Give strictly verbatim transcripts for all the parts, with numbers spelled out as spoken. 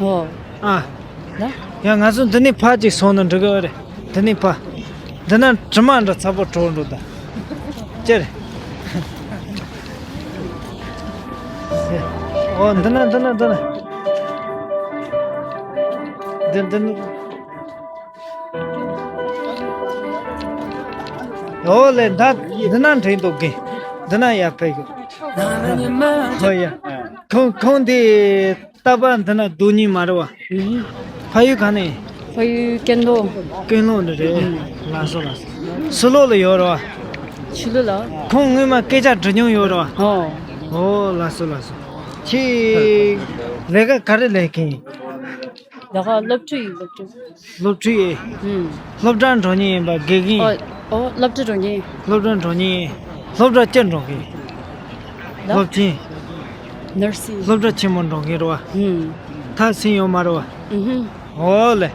ཨོ། ཨ། ལ། ཡ་ང་ཚོ་འདི་ནས་ཕར་ཅིག་སོང་ན་འགྲིག་གི་རེད། འདི་ནས་ཕར། འདི་ན་དྲི་མ་འདྲ་ཚ་པོ་བྲོ་འགྲོ་ད། ཅེར། ཨོ་འདི་ན་འདི་ན་འདི་ན། འདི་འདི་ནས། ཨོ་ལེ་ད་འདི་ན་འདྲེན་འདུག་གི། འདི་ན་ཡར་ཕེབས་གི། ཨོ་ཡ། ཁོང་ཁོང་འདི། རྟ་པ་འདི་ན་རྡོ་རྙིང་མ་རེད་བ། ཨུམ། ཕ་ཡུལ་ག་ནས། ཕ་ཡུལ་ཀན་ལྷོ། ཀན་ལྷོ་ནས་རེད། ཨུམ། ལགས་སོ་ལགས་སོ། ཕྱི་ལོགས་ལ་ཡོད་རེད་བ། ཕྱི་ལོགས་ལ། ཁོང་སྔོན་མ་སྐད་ཆ་འདྲི་མྱོང་ཡོད་རེད་བ། ཨོ། ཨོ་ལགས་སོ་ལགས་སོ། ཁྱེད་ལས་ཀ་ག་རེ་ལས་མཁན། ལས་ཀ་སློབ་ཕྲུག་ཡིན་སློབ་ཕྲུག་སློབ་ཕྲུག་ཡིན། ཨུམ། སློབ་གྲྭ་འགྲོ་མཁན་ཡིན་པ་དགེ་རྒན། ཨོ། ཨོ་སློབ་གྲྭ་འགྲོ་མཁན། སློབ་གྲྭ་འགྲོ་མཁན། སློབ་གྲྭ་ཅི་འགྲོ་མཁན། ལ། སློབ་ཆེན། ནར་སིང་། སློབ་གྲྭ་ཆེན་མོ་འགྲོ་མཁན་རེད་བ། ཨུམ། ཐག་ཟིན་ཡོད་མ་རེད་བ། ཨུམ། ཨོ་ལེ།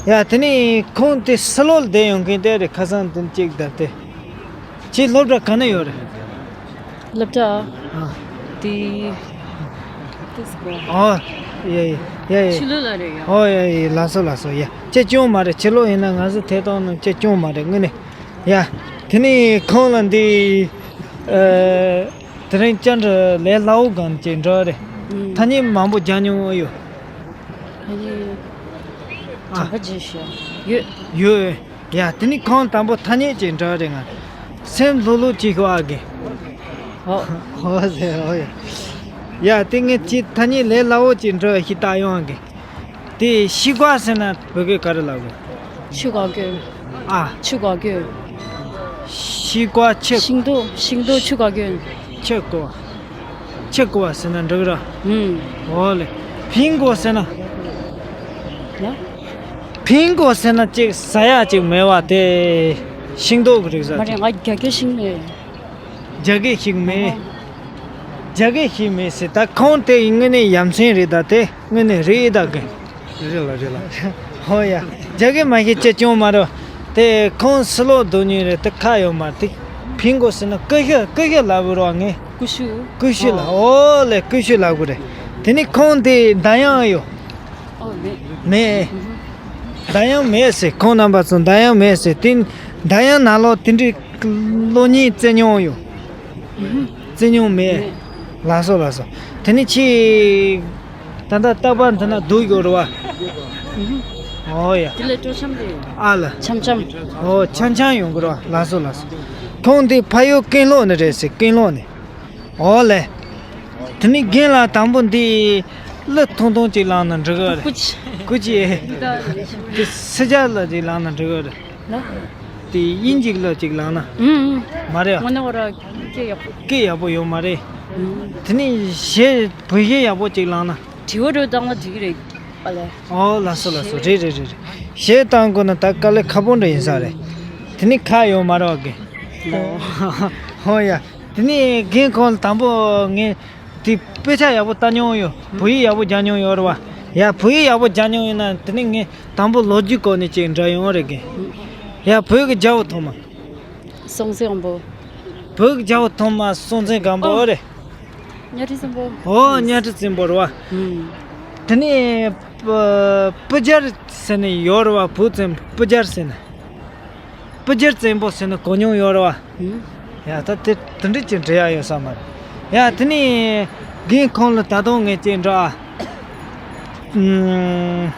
ཡ་དེ་ནས་ཁོང་དེ་ཕྱི་ལོགས་ལ་བསྡད་ཡོང་མཁན་དེ་རེད། ཁ་སང་དེ་གཅིག་བསྡད་དེ། ཁྱེད་སློབ་གྲྭ་ག་ན་ཡོད་རེད། སློབ་གྲྭ། ཨ། དེ། དེ་སུ་གོ། ཨོ། ཡ་ཡ་ཡ་ཡ། ཕྱི་ལོགས་ལ་རེད་ཡ། ཨོ་ཡ་ཡ་ལགས་སོ་ལགས་སོ་ཡ། ཁྱེད་སྐྱོན་མ་རེད། ཕྱི་ལོགས་ཡིན་ན་ང་ཚོ་ཐད་གཏོང་ནང་ཁྱེད་སྐྱོན་མ་རེད་དངོས་གནས། ཡ། དེ་ནས་ཁོང་ལ་འདི། ཨ། དེ་རིང་བཅར་འདྲི་ལས་སླ་བོ་གང་ཅིག་འདྲ་རེད། ཨུམ། ཐ་སྙད་མང་པོ་རྒྱག་མྱོང་ཡོད། ཐ་སྙད། ཨ། ག་པར་བརྗེད་ཤག་ཡོད། ཡོད། ཡ་དེ་ནི་ཁོང་དང་པོ་ཐ་སྙད་ཅིག་འདྲ་རེད། ང་སེམས་ལྷོད་ལྷོད་ཅིག་ཤོག་ཨ་གི། ཧོ། ཧོ་ཟེར་ཧོ་ཡ། ཡ་དེ་ངས་ཅིག་ཐ་སྙད་ལས་སླ་བོ་ཅིག་འདྲ་ཞིག་བཏགས་ཡོང་ཨ་གི། དེ་ཤི་ཀ་ཟེར་ན་བོད་སྐད་ག་རེ་ལབ་དགོས། ཆུ་ག་གོན། ཨ། ཆུ་ག་གོན། ཤི་ཀ་ཆུ། ཤིང་ཏོག་ཤིང་ཏོག་ཆུ་ག་གོན། ཆུ་ཀོ། ཆུ་ཀོ་བ་ཟེར་ན་འགྲིག་ར། ཨུམ། འོ་ལེ། ཕིང་གོ་ཟེར་ན། ཡ། ཕིང་གོ་ཟེར་ན་ཅིག་ཟ་ཡ་ཅིག་མེད་བ་དེ། ཤིང་ཏོག་གི་རིགས་ཟ། མ་རེད། ང་རྒྱ་སྐད་ཤེས་མེད། རྒྱ་སྐད་ཤེས་མེད། རྒྱ་སྐད་ཤེས་མེད་ཟེར། ད་ཁོང་དེ་དངོས་གནས་ཡ་མཚན་རེད། ད་དེ་དངོས་གནས་རེད་ད་གི། རེད་ལ་རེད་ལ། ཧོ་ཡ། རྒྱ་སྐད་མ་ཤེས་ཅི་སྐྱོན་མ་རེད། དེ་ཁོང་ཕྱི་ལོགས་སྡོད་མཁན་རེད། དེ་ཁ་ཡོད་མ་རེད། དེ་ཕིང་གོ་ཟེར་ན་ཀུ་ཤུ་ཀུ་ཤུ་ལབ་དགོས་རེད་བ། ངས་ཀུ་ཤུ། ཀུ་ཤུ་ལབ། ཨོ་ལེ་ཀུ་ཤུ་ལབ་དགོས་རེད། དེ་ནི་ཁོང་དེ་མདའ་ཡང་ཡོད། ཨོ་མེད། མེད། མདའ་ཡང་མེད་ཟེར། ཁོང་རྣམ་པ་ཚོ་མདའ་ཡང་མེད་ཟེར། དེ་མདའ་ཡང་ནང་ལོགས་དེ་འདྲའི་གློག་བརྙན་བཙལ་མྱོང་ཡོད། བཙལ་མྱོང་མེད། མེད། ལགས་སོ་ལགས་སོ། དེ་ནི་ཁྱེད། ད་ལྟ་རྟག་པར་འདི་ན་སྡོད་ཡོད་རེད་བ། ཨོ་ཡ། དེ་ལས་སྤྲོ་འཆམ་རེད། ཨ་ལ། འཆམ་འཆམ། ཨོ་འཆམ་འཆམ་ཡོང་གི་རེད་བ། ལགས་སོ་ལགས་སོ། ཁོང་འདི་ཕ་ཡུལ་ཀན་ལྷོ་ནས་རེད་ཟེར། ཀན་ལྷོ་ནས། ཨོ་ལེ། དེ་ནི་རྒན་ལགས་དང་པོ་འདི་གླུ་ཐུང་ཐུང་ཅིག་བླངས་ན་འགྲིག་གི་རེད། ཀུ་ཅི། ཀུ་ཅི། འདི་ད་རེད། དེ་སི་ཇ་གླུ་ཅིག་བླངས་ན་འགྲིག་གི་རེད། ལ། དེ་དབྱིན་ཇིའི་གླུ་ཅིག་བླངས་ན། ཨུམ་ཨུམ། མ་རེད་ཨ། ངོ་ནས་འོ་ར་སྐད་ཡག་པོ། སྐད་ཡག་པོ་ཡོད་མ་རེད། ཨུམ། དེ་ནི་གཞས་བོད་གཞས་ཡག་པོ་ཅིག་བླངས་ན། དྲི་བ་རེ་བཏང་ན་འགྲིག་གི་རེད། ཨ་ལས། ཨོ་ལགས་སོ་ལགས་སོ། རེད་རེད་རེད་རེད། གཞས་བཏང་དགོས་ན་ད་དཀའ་ལས་ཁག་པོ་འདྲ་ཡིན་ས་རེད། དེ་ནི་ཁག་ཡོད་མ་རེད་བ་གི། ཨོ་ཡ། དེ་ནི་རྒན་ཁོང་ལ་དང་པོ་ངས་དེ་དཔེ་ཆ་ཡག་པོ་ལྟ་མྱོང་ཡོད། བོད་ཡིག་ཡག་པོ་སྦྱང་མྱོང་ཡོད་རེད་བ། ཡ་བོད་ཡིག་ཡག་པོ་སྦྱང་མྱོང་ཡོད་ན་དེ་ནི་ངས་དང་པོ་ལོ་རྒྱུས་སྐོར་ནས་ཅིག་འདྲི་ཡོང་རེད་གི། ཡ་བོད་ཀྱི་རྒྱལ་པོ་ཐོག་མ། སྲོང་བཙན་སྒམ་པོ། བོད་ཀྱི་རྒྱལ་པོ་ཐོག་མ་སྲོང་བཙན་སྒམ་པོ་ཨོ། རེད། གཉའ་ཁྲི་བཙན་པོ། ཨོ་གཉའ་ཁྲི་བཙན་པོ་རེད་བ། ཨུམ། དེ་ནས་སྤུ་སྤུ་རྒྱལ་ཟེར་ནས་ཡོད་རེད་བ། བོད་བཙན་སྤུ་རྒྱལ་ཟེར་ནས། སྤུ་རྒྱལ་བཙན་པོ་ཟེར་ནས་གོ་མྱོང་ཡོད་རེད་བ། ཨུམ། ཡ་ད་དེ་དེ་འདྲ་ཅིག་འདྲི་ཡ་ཡོད་ས་མ་རེད། ཡ་དེ་ནས་རྒན་ཁོང་ལ་ད་དུང་ངས་ཅིག་འདྲི་ཨ། ཨུམ།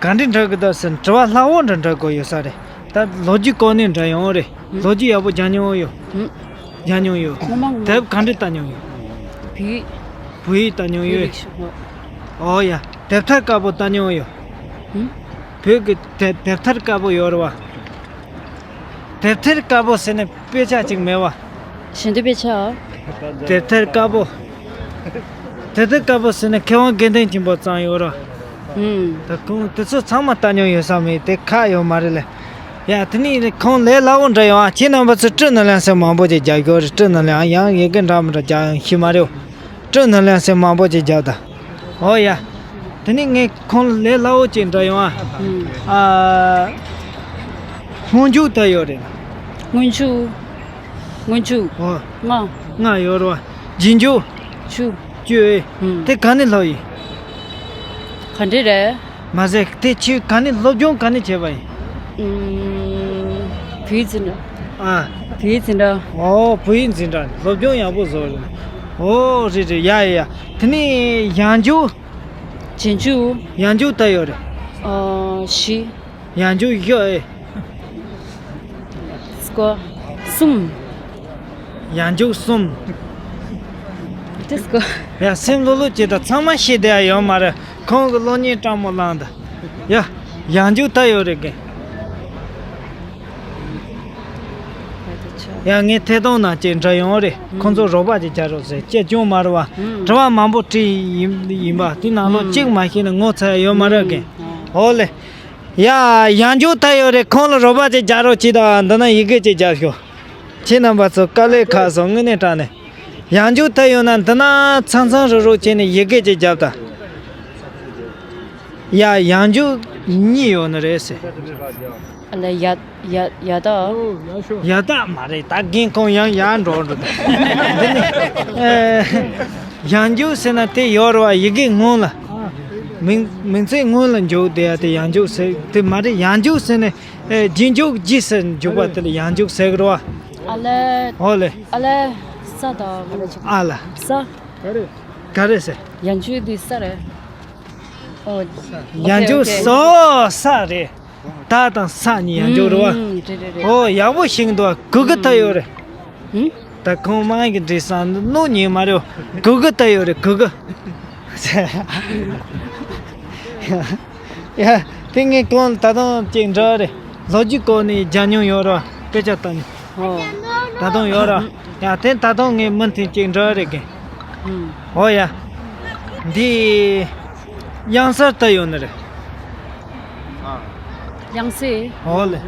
ག་འདྲ་འདྲི་གི་འདུག་ཟེར་དྲི་བ་སླ་བོ་འདྲ་འདྲི་དགོས་ཡོད་ས་རེད། ད་ལོ་རྒྱུས་སྐོར་ནས་འདྲི་ཡོང་རེད། ལོ་རྒྱུས་ཡག་པོ་སྦྱང་མྱོང་ཡོད། ཨུམ། སྦྱང་མྱོང་ཡོད། ངོ་མ་ངོ་མ། དེབ་ག་འདྲ་ལྟ་མྱོང་ཡོད། བོད་ཡིག་བོད་ཡིག་ལྟ་མྱོང་ཡོད། བོད་ཡིག་ཤོག་ངོ་། ཨོ་ཡ། དེབ་ཐེར་དཀར་པོ་ལྟ་མྱོང་ཡོད། ཨུམ། བོད་ཀྱི་དེབ་དེབ་ཐེར་དཀར་པོ་ཡོད་རེད་བ། དེབ་ཐེར་དཀར་པོ་ཟེར་ནས་དཔེ་ཆ་ཅིག་མེད་བ། ཞལ་འདོན་དཔེ་ཆ། དེབ་ཐེར་དཀར་པོ། དེབ་ཐེར་དཀར་པོ་ཟེར་ནས་མཁས་དབང་དགེ་འདུན་ཆོས་འཕེལ་བརྩམས་ཡོད་རེད། ཨུམ། ད་ཁོང་དེ་ཚོ་ཚང་མ་ལྟ་མྱོང་ཡོད་ས་མེད། དེ་ཁག་ཡོད་མ་རེད་ལེ། ཡ་དེ་ནས་ཁོང་ལས་སླ་བོ་འདྲ་ཡོང་ཨ། ཁྱེད་རྣམ་པ་ཚོ་སྤྲི་ནང་ལན་ཟེར་མང་པོ་ཅིག་རྒྱག་རྒྱུ་རེད། སྤྲི་ནང་ལན་ཡང་ཡི་གེ་འདྲ་མི་འདྲ་རྒྱག་ཡང་ཤེས་མ་རེད། སྤྲི་ནང་ལན་ཟེར་མང་པོ་ཅིག་རྒྱག་ད། ཨོ་ཡ། དེ་ནས་ངས་ཁོང་ལ་ལས་སླ་བོ་ཅིག་འདྲི་ཡོང་ཨ། ཨུམ། ཨ། སྔོན་འཇུག་ད་ཡོད་རེད། སྔོན་འཇུག་སྔོན་འཇུག་ཨོ། ལྔ། ལྔ་ཡོད་རེད་བ། རྗེས་འཇུག་བཅུ། བཅུ། ཨུམ། དེ་ག་ནས་ལྷག་ཡིན། ག་འདྲ་རེད། མ་ཟད་དེ་ཁྱོད་ག་ནས་སློབ་སྦྱོང་ག་ནས་བྱས་པ་ཡིན། ཨུམ། བོད་ཡིག་འཛིན་གྲྭ། ཨ། བོད་ཡིག་འཛིན་གྲྭ། ཨོ། བོད་ཡིག་འཛིན་གྲྭ་སློབ་སྦྱོང་ཡག་པོ་བཟོ་རེད། ཨོ་རེད་རེད། ཡ་ཡ་ཡ། དེ་ནས་ཡང་འཇུག་རྗེས་འཇུག་ཡང་འཇུག་ད་ཡོད་རེད། ཨ། བཞི། ཡང་འཇུག་བཞི་ཨེ། སྐོར། གསུམ། ཡང་འཇུག་གསུམ། དེ་སྐོར། ཡ། སེམས་ལྷོད་ལྷོད་བྱེད་དང་། ཚང་མ་ཤེས་བསྡད་ཡ་ཡོད་མ་རེད། ཁོང་གི་གློག་བརྙན་སྤྲང་མོ་བླངས་དང་། ཡ། ཡང་འཇུག་ད་ཡོད་རེད་གི། ཡ། ངས་ཐད་གཏོང་ནང་ཅིག་འདྲི་ཡོང་རེད། ཁོང་ཚོ་རོགས་པ་ཅིག་རྒྱག་རོགས་ཟེར། སྐྱིད་སྐྱོང་མ་རེད་བ། དྲི་བ་མང་པོ་དྲིས་ཡིན་ཡིན་པ། དེ་ནང་ལོགས་གཅིག་མ་ཤེས་ན་ངོ་ཚ་ཡ་ཡོད་མ་རེད་གི། ཨོ་ལེ། ཡ། ཡང་འཇུག་ད་ཡོད་རེད། ཁོང་ལ་རོགས་པ་ཅིག་རྒྱག་རོགས་གྱིས་དང་། འདི་ན་ཡི་གེ་ཅིག་རྒྱབ་ཤོག་ཁྱེད་རྣམ་པ་ཚོ་དཀའ་ལས་ཁག་སོང་། དངོས་གནས་དྲང་གནས། ཡང་འཇུག་ད་ཡོད་ན་འདི་ན་ཚང་ཚང་རུག་རུག་བྱས་ནས་ཡི་གེ་ཅིག་རྒྱབ་དང་། ཡ། ཡང་འཇུག་གཉིས་ཡོད་ནི་རེད་ཟེར། ཨ་ལ། ཡ། ཡ། ཡ་དག་ཡ་དག་མ་རེད། ད་རྒན་ཁོང་ཡང་ཡར་འགྲོ་འགྲོ། འདི་ནི། ཨེ། ཡང་འཇུག་ཟེར་ན་དེ་ཡོད་རེད་བ། ཡི་གེ་སྔོན་ལ། མིང་མིང་ཚིག་སྔོན་ལ་འཇུག་དེ་ཡ་དེ་ཡང་འཇུག་ཟེར་དེ་མ་རེད། ཡང་འཇུག་ཟེར་ནས། ཨེ། རྗེས་འཇུག་རྗེས་སུ་འཇུག་པ་དེ་ལ་ཡང་འཇུག་ཟེར་གི་རེད་བ། ཨ་ལས། ཨོ་ལེ། ཨ་ལས། ས་དང་ག་རེ་བྱེད། ཨ་ལ། ས། ག་རེ་ཟེར། ཡང་འཇུག་འདི་ས་རེད། ཨོ། ཡང་འཇུག་ཨོ་ཁེ། སོ་ས་རེད། ད་དང་ས་གཉིས་ཡང་འཇུག་རེད་བ། ཨུམ། རེད་རེད་རེད། ཨོ། ཡག་པོ་ཤེས་འདུག་གུ་གུ་ད་ཡོད་རེད། ཨུམ། ད་ཁོང་མང་གི་འདྲི་སང་ནོ་ཉེ་མ་རེད། གུ་གུ་ད་ཡོད་རེད། གུ་གུ། ཡ། དེ་ངས་ཁོང་ད་དུང་ཅིག་འདྲི་རེད། ལོ་རྒྱུས་སྐོར་ནས་རྒྱག་མྱོང་ཡོད་རེད། དཔེ་ཆ་ལྟ་མྱོང་། ཨོ། ད་དུང་ཡོད་རེད། ཡ། དེ་ད་དུང་ངས་མུ་མཐུད་ཅིག་འདྲི་རེད་གི། ཨུམ། ཨོ་ཡ། འདི་གཡང་གཟར་ལྟ་ཡོད་ནི་རེད། གཡང་གཟར། ཨོ་ལེ།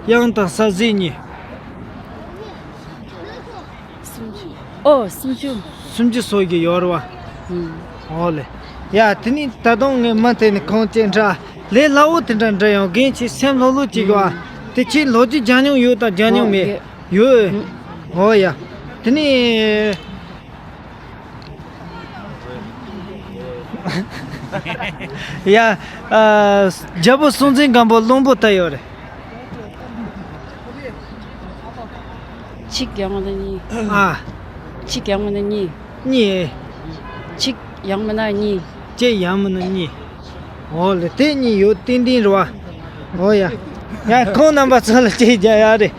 གཡང་དང་གཟར་གཟིགས་གཉིས། སུམ་ཅུ། ཨོ། སུམ་ཅུ། སུམ་ཅུ་སོ་བརྒྱད་ཡོད་རེད་བ། ཨུམ། ཨོ་ལེ། ཡ། དེ་ནི་ད་དུང་ངས་མུ་མཐུད་ནས་ཁོང་ཅིག་འདྲི། ལས་སླ་བོ་དེ་འདྲ་འདྲི་ཡོང་། རྒན་ཁྱེད་སེམས་ལྷོད་ལྷོད་བྱེད་དགོས་ཨ། ཨུམ། དེ་ཁྱེད་ལོ་རྒྱུས་རྒྱག་མྱོང་ཡོད་དང་རྒྱག་མྱོང་མེད། ཨོ་ཡོད། ཨུམ། ཨོ་ཡ། དེ་ནི། ཡ། ཨ། རྒྱལ་པོ་སྲོང་བཙན་སྒམ་པོ་བློན་པོ་ལྟ་ཡོད་རེད། གཅིག་ཡང་མིན་ན་གཉིས། ཨ། གཅིག་ཡང་མིན་ན་གཉིས། གཉིས། གཅིག་ཡང་མིན་ན་གཉིས། གཅིག་ཡང་མིན་ན་གཉིས། འོ་ལེ། དེ་གཉིས་ཡོད་ཏན་ཏན་རེད་བ། འོ་ཡ། ཡ། ཁོང་རྣམ་པ་ཚོ་ལ་གཅིག་རྒྱབ་ཡ་རེད།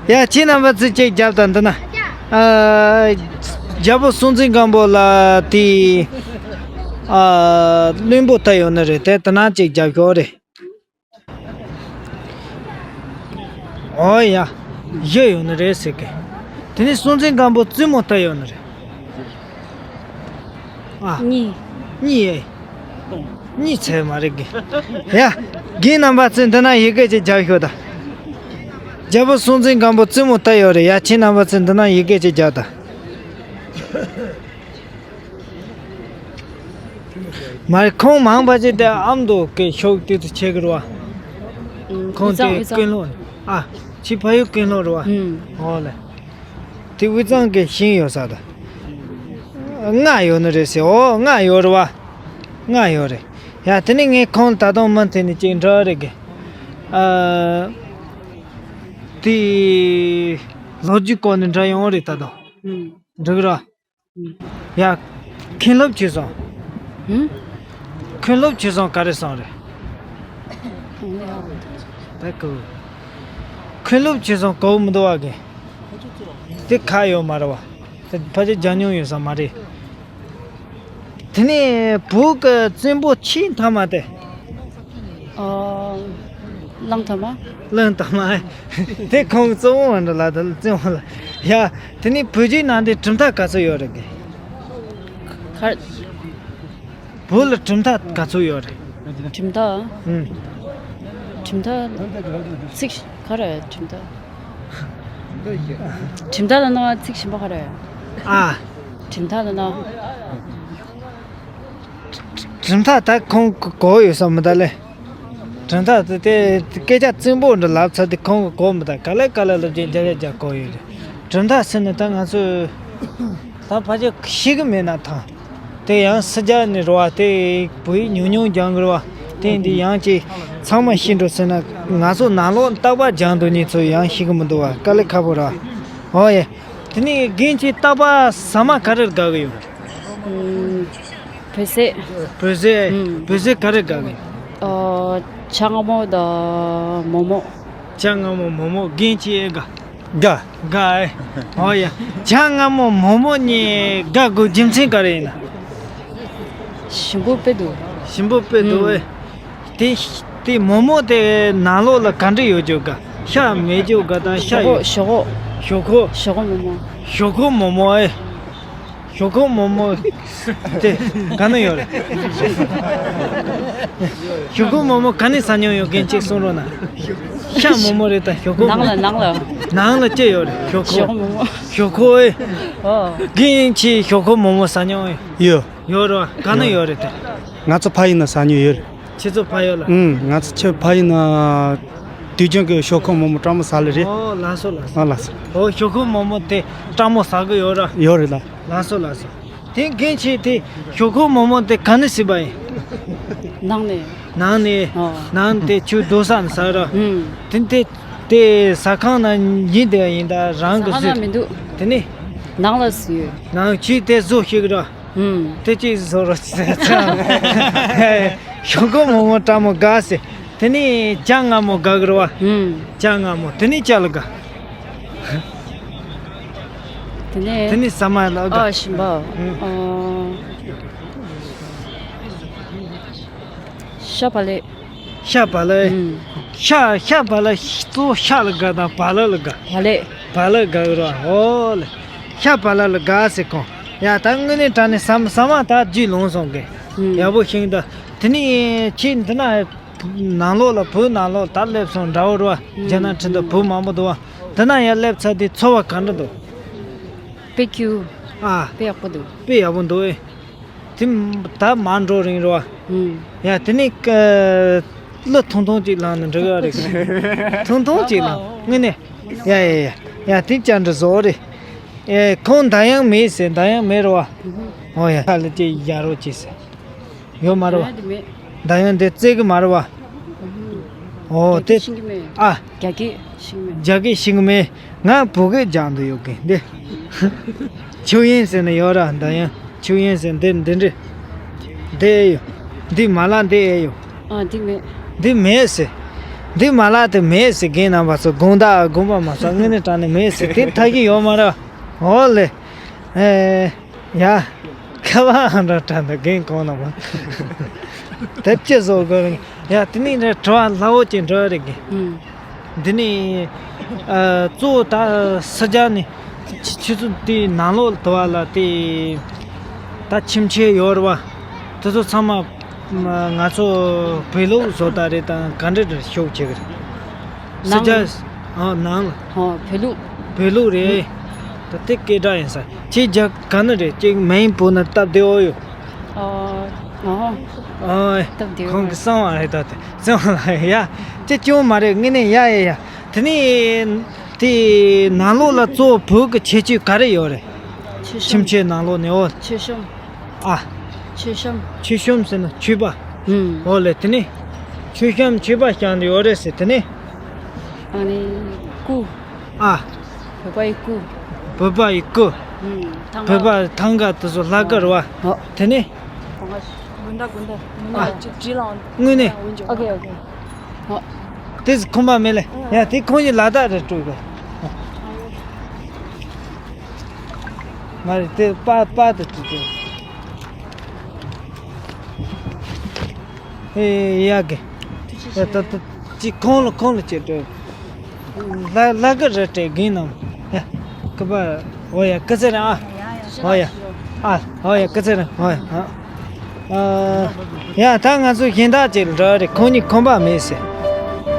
ཡ། ཁྱེད་རྣམ་པ་ཚོས་གཅིག་རྒྱབ་དང་། འདི་ན། ཨ། རྒྱལ་པོ་སྲོང་བཙན་སྒམ་པོ་ལ་དེ། ཨ། བློན་པོ་ལྟ་ཡོད་ནི་རེད། དེ་དེ་ན་གཅིག་རྒྱབ་ཤོག་རེད། འོ་ཡ། བཞི་ཡོད་ནི་རེད་ཟེར་གི། དེ་ནས་སྲོང་བཙན་སྒམ་པོ་བཙུན་མོ་ལྟ་ཡོད་ནི་རེད། ཨ། གཉིས། གཉིས་ཨེ། གཉིས་ཚད་མ་རེད་གི། ཡ། རྒན་རྣམ་པ་ཚོས་འདི་ན་ཡི་གེ་གཅིག་རྒྱབ་ཤོག་དང་། རྒྱལ་པོ་སྲོང་བཙན་སྒམ་པོ་བཙུན་མོ་ལྟ་ཡོད་རེད། ཡ། ཁྱེད་རྣམ་པ་ཚོས་འདི་ན་ཡི་གེ་གཅིག་རྒྱབ་དང་། མ་རེད། ཁོང་མང་པ་ཅིག་དེ་ཨ་མདོ་གི་ཤོག་དེ་ཚོ་ཆེ་གི་རེད་བ། ཁོང་དེ་དབུས་གཙང་། ཀུན་སློང་། ཨ། ཕྱི་ཕ་ཡུལ་ཀུན་སློང་རེད་བ། ཨུམ། འོ་ལེ། དེ་དབུས་གཙང་གི་ཤིང་ཡོད་ས་དང་། རྔ་ཡོད་ནི་རེད་ཟེར། འོ། རྔ་ཡོད་རེད་བ། རྔ་ཡོད་རེད། ཡ། དེ་ནས་ངས་ཁོང་ད་དུང་མུ་མཐུད་ནས་ཅིག་འདྲི་རེད་གི། ཨ། དེ་ལོ་རྒྱུས་སྐོར་ནས་འདྲི་ཡོང་རེད་ད་དུང་། ཨུམ། འགྲིག་ར། ཡ། མཁན་སློབ་བྱས་སོང་། ཧུམ། མཁན་སློབ་བྱས་སོང་ག་རེ་སོང་རེད། ད་གོ། མཁན་སློབ་བྱས་སོང་གོ་མི་འདུག་བ་གི། དེ་ཁ་ཡོད་མ་རེད་བ། དེ་ཕལ་ཆེར་རྒྱག་མྱོང་ཡོད་ས་མ་རེད། དེ་ནས་བོད་ཀྱི་བཙན་པོ་ཆེས་མཐའ་མ་དེ། ཨོ། གླང་དར་མ། གླང་དར་མ། དེ་ཁོང་གཙོ་བོ་འདྲ་ལ་དེ་བཙན་པོ་ལ། ཡ། དེ་ནས་བོད་བརྒྱུད་ནང་དེ་གྲུབ་མཐའ་ག་ཚོད་ཡོད་རེད་གི། ག། བོད་ལ་གྲུབ་མཐའ་ག་ཚོད་ཡོད་རེད། གྲུབ་མཐའ། ཨུམ། གྲུབ་མཐའ། ཚིག་ག་རེ་གྲུབ་མཐའ། གྲུབ་མཐའ་ལ་ན་ཚིག་གཞན་པ་ག་རེ། ཨ། གྲུབ་མཐའ་ལ་ན། གྲུབ་མཐའ་ད་ཁོང་གོ་ཡོད་ས་མི་ད་ལེ། གྲུབ་མཐའ་དེ་དེ་སྐད་ཆ་བཙན་པོ་འདྲ་ལབ་ཚར་དུས་ཁོང་གིས་གོ་མི་ད། ག་ལེ་ག་ལེ་ལབ་རྒྱུ་རྒྱ་རྒྱ་རྒྱ་གོ་ཡོད་རེད། གྲུབ་མཐའ་ཟེར་ནས་ད་ང་ཚོས་ད་ཕལ་ཆེར་ཤེས་གི་མེད་ན་ཐང་། དེ་ཡང་སི་རྒྱ་ནས་རེད་བ། དེ་བོད་ཡིག་ཉུང་ཉུང་སྦྱང་གི་རེད་བ། དེ་འདི་ཡང་ཅིག་ཚང་མ་ཤེས་འགྲོ་ཟེར་ན། ང་ཚོ་ནང་ལོགས་རྟག་པར་སྦྱང་འདུག་མཁན་ཚོ་ཡང་ཤེས་གི་མི་འདུག་བ། དཀའ་ལས་ཁག་པོ་རེད་བ། ཨོ་ཡེ། དེ་ནས་རྒན་ཁྱེད་རྟག་པར་ཟ་མ་ག་རེ་དགའ་གི་ཡོད། ཨུམ། བོད་ཟས། བོད་ཟས། ཨུམ། བོད་ཟས་ག་རེ་དགའ་གི་ཡོད། ཨོ། ཇ་མངར་མོ་དང་མོག་མོག་ཇ་མངར་མོ་མོག་མོག་རྒན་ཁྱེད་ཨེ་དགའ། དགའ། དགའ་ཨེ། ཨོ་ཡ། ཇ་མངར་མོ་མོག་མོག་གཉིས་དགའ་དགོས་རྒྱུ་མཚན་ག་རེ་ཡིན་ན། ཞིམ་པོ་དཔེ་འདུག་ཞིམ་པོ་དཔེ་འདུག་ཨེ། ཨུམ། དེ་དེ་མོག་མོག་དེ་ནང་ལོགས་ལ་ག་འདྲ་ཡོད་རྒྱུ་ག་ཤ་མེད་རྒྱུ་ག་དང་ཤ་ཞོག་ཡོད། ཁོག་ཞོག་ཁོག་ཞོག་ཁོག་མོག་མོག་ཞོག་ཁོག་མོག་མོག་ཨེ། ཞོག་ཁོག་མོག་མོག་དེ་ག་ནས་ཡོད་རེད། ཞོག་ཁོག་མོག་མོག་ག་ནས་ཟ་མྱོང་ཡོད་མཁན་ཅིག་གསུང་རོགས་གནང་། ཤ་མོག་མོག་རེད་ད་ཞོག་ཁོག་ནང་ལ་ནང་ལ། ནང་ལ་ཅི་ཡོད་རེད་ཞོག་ཁོག་ཞོག་ཁོག་མོག་མོག་ཞོག་ཁོག་ཨེ། ཨོ། རྒན་ཁྱེད་ཞོག་ཁོག་མོག་མོག་ཟ་མྱོང་ཡོད། ཡོད། ཡོད་རེད་བ། ག་ནས་ཡོད་རེད་དེ། ང་ཚོ་ཕ་ཡུལ་ན་ཟ་མྱོང་ཡོད་རེད། ཁྱེད་ཚོ་ཕ་ཡུལ་ལ། ཨུམ། ང་ཚོ་ཁྱེད་ཕ་ཡུལ་ན་དུས་རྒྱུན་གྱི་ཞོག་ཁོག་མོག་མོག་སྤྲང་མོ་ཟ་ལེ་རེད། ཨོ་ལགས་སོ་ལགས་སོ། ཨ་ལགས་སོ། ཨོ་ཞོག་ཁོག་མོག་མོག་དེ་སྤྲང་མོ་ཟ་གི་ཡོད་ར། ཡོད་རེད་ལ། ལགས་སོ་ལགས་སོ། དེ་རྒན་ཁྱེད་དེ་ཞོག་ཁོག་མོག་མོག་དེ་ག་ནས་ཟིན་པ་ཡིན། ནང་ནས། ནང་ནས། ཨོ། ནང་དེ་ཆུ་རྡོ་ས་ནས་ཟ་ར། ཨུམ། དེ་དེ་དེ་ཟ་ཁང་ན་ཡིན་དེ་ཡིན་ད་རང་གི་ཟ་ཁང་ཟོས། ན་མི་འདུག་དེ་ནས། ནང་ལ་ཟོས་ཡོད། ནང་ཁྱེད་དེ་བཟོ་ཤེས་གི་ར། ཨུམ། དེ་ཅིག་བཟོ་རོགས་བྱས་ཙང་། ཞོག་ཁོག་མོག་མོག་སྤྲང་མོ་དགའ་ཟེར། དེ་ནས་ཇ་མངར་མོ་དགའ་གི་རེད་བ། ཨུམ། ཇ་མངར་མོ་དེ་ནས་ཅ་ལག་དགའ། དེ་ནས། དེ་ནས་ཟ་མ་ལ་དགའ། ཨ་ཞིམ་པ། ཨུམ། ཨ། ཤ་བག་ལེབ། ཤ་བག་ལེབ། ཨུམ། ཤ་ཤ་བག་ལེབ་གཙོ་བོ་ཤ་ལ་དགའ་དང་བག་ལེབ་ལ་དགའ། བག་ལེབ། བག་ལེབ་དགའ་གི་རེད་བ། ཨོ་ལེ། ཤ་བག་ལེབ་ལ་དགའ་ཟེར་གོ། ཡ་ད་དངོས་གནས་དྲང་གནས་ཟ་ཟ་མ་ད་རྒྱུས་ལོན་སོང་གི། ཨུམ། ཡག་པོ་ཤིང་ད། དེ་ནས་ཁྱེད་འདི་ན་ནང་ལོགས་ལ་བོད་ནང་ལོགས་ད་སླེབས་སོང་འདྲ་བོ་རེད་བ། ཨུམ། རྒྱ་ནག་ཁྲིན་ཏུ་བོད་མང་པོ་འདུག་བ། འདི་ན་ཡར་སླེབས་ཚར་དུས་ཚོར་བ་ག་འདྲ་འདུག་དཔེ་སྐྱིད། ཨ། དཔེ་ཡག་པོ་འདུག་དཔེ་ཡག་པོ་འདུག་ཨེ། དེ་ད་མར་འགྲོ་རིང་རེད་བ། ཨུམ། ཡ་དེ་ནས་ཀ་གླུ་ཐུང་ཐུང་ཅིག་བླངས་ནས་འགྲོ་གི་རེད། ཐུང་ཐུང་ཅིག་བླངས་དངོས་གནས། ཡ་ཡ་ཡ་ཡ་དེ་བཅར་འདྲི་བཟོ་རེད། ཨེ་ཁོང་ཟླ་དབྱངས་མེད་ཟེར། ཟླ་དབྱངས་མེད་རེད་བ། ཨོ་ཡ་ཁ་ལ་ཅིག་ཡ་རོགས་ཅིག་ཟེར། ཡོད་མ་རེད་བ། ཟླ་དབྱངས་དེ་རྩེ་གི་མ་རེད་བ། ཨོ་དེ། ཨ། རྒྱ་སྐད་ཤེས་གི་མེད། རྒྱ་སྐད་ཤེས་གི་མེད། ང་བོད་སྐད་སྦྱང་དུ་ཡོད་གི་འདི། ཆུ་ཡན་ཟེར་ནས་ཡོད་ར་ཟླ་དབྱངས། ཆུ་ཡན་ཟེར་འདི་འདི་འདྲི། འདི་ཨེ་ཡོད། འདི་མ་ལ་འདི་ཨེ་ཡོད། ཨ་འདི་མེད། འདི་མེད་ཟེར། འདི་མ་ལ་དེ་མེད་ཟེར། རྒན་རྣམ་པ་ཚོ་དགོངས་དག་དགོངས་པ་མ་ཚོམ། དངོས་གནས་དྲང་གནས་མེད་ཟེར། དེ་ཐག་གི་ཡོད་མ་རེད། ཨོ་ལེ། ཨེ། ཡ། ཁ་བ་འདྲ་དྲན་འདུག་རྒན་གོང་ན་མ། དེབ་ཅི་བཟོ་དགོས་རེད། ཡ་དེ་ནས་རེད་དྲི་བ་སླ་བོ་ཅིག་འདྲི་བ་རེད་རྒན། ཨུམ། འདི་ནས་ཨ་གཙོ་བོ་ད་སི་རྒྱ་ནས་ཆུ་ཆུ་ཚོད་དེའི་ནང་ལོགས་དུ་བ་ལ་དེ་ད་ཁྱིམ་ཆས་ཡོད་རེད་བ། དེ་ཚོ་ཚང་མ་ང་ཚོ་བོད་ལུགས་བཟོ་ལྟ་རེད་དང་ག་འདྲ་རེད་ཤོག་བྱེད་གི་རེད། སི་རྒྱ། ཨ་ནང་ལ། ཨོ་བོད་ལུགས། བོད་ལུགས་རེད། ད་དེ་སྐད་གྲགས་ཡིན་ས། ཁྱེད་རྒྱ་ག་ནས་རེད། ཁྱེད་མིང་བོད་ན་སྟབས་བདེ་བོ་ཡོད། ཨོ། ཨོ། ཨོ། སྟབས་བདེ་བོ། ཁོང་གི་གསང་བ་རེད་ད་དེ། གསང་བ་ལ་ཡ། ཁྱེད་སྐྱོན་མ་རེད་དངོས་གནས་ཡ་ཡ་ཡ། དེ་ནས་དེ་ནང་ལོགས་ལ་གཙོ་བོ་བོད་ཀྱི་ཁྱད་ཆོས་ག་རེ་ཡོད་རེད། ཁྱེད་ཁྱིམ་ཆས་ནང་ལོགས་ནས་ཨོ། ཁྱེད་ཤོམ། ཨ། མཆོད་བཤམས། མཆོད་བཤམས་ཟེར་ན་མཆོད་པ། ཨུམ། འོ་ལེ་དེ་ནི། མཆོད་བཤམས་མཆོད་པ་བཤམས་ཏེ་ཡོད་རེད་ཟེར་དེ་ནི། ཨ་ནི། སྐུ། ཨ། བོད་པ་ཡི་སྐུ། བོད་པ་ཡི་སྐུ། ཨུམ། ཐང་། བོད་པ་ཐང་ག་དེ་ཚོ་ལྷ་སྐུ་རེད་བ། ཨོ། དེ་ནི། དགོན་བདག་དགོན་བདག་ཨ། དངོས་གནས། ཨོ་ཁེ་ཨོ་ཁེ། ཨོ། དེ་ཚོ་ཁོམ་པ་མེད་ལེ། ཡ་དེ་ཁོང་གི་ལ་དྭགས་རེད་སྤྲུལ་པ། མ་རེད་དེ་པ་པ་དེ་དེ་དེ། ཨེ་ཡ་གི། ད་ད་ད་ཅི་ཁོང་ལ་ཁོང་ལ་ཅི་སྤྲོད། ལ་ལ་གི་རེད་དྲན་གིན་ནམ། ཡ་ཀི་པ། ཨོ་ཡ་ཀི་ཚེ་རིང་ཨ། ཨོ་ཡ། ཨ་ཨོ་ཡ་ཀི་ཚེ་རིང་ཨོ་ཡ་ཨ། ཡ་ད་ང་ཚོ་གཞན་དག་ཅིག་འགྲོ་རེད། ཁོང་གཉིས་ཁོམ་པ་མེད་ཟེར།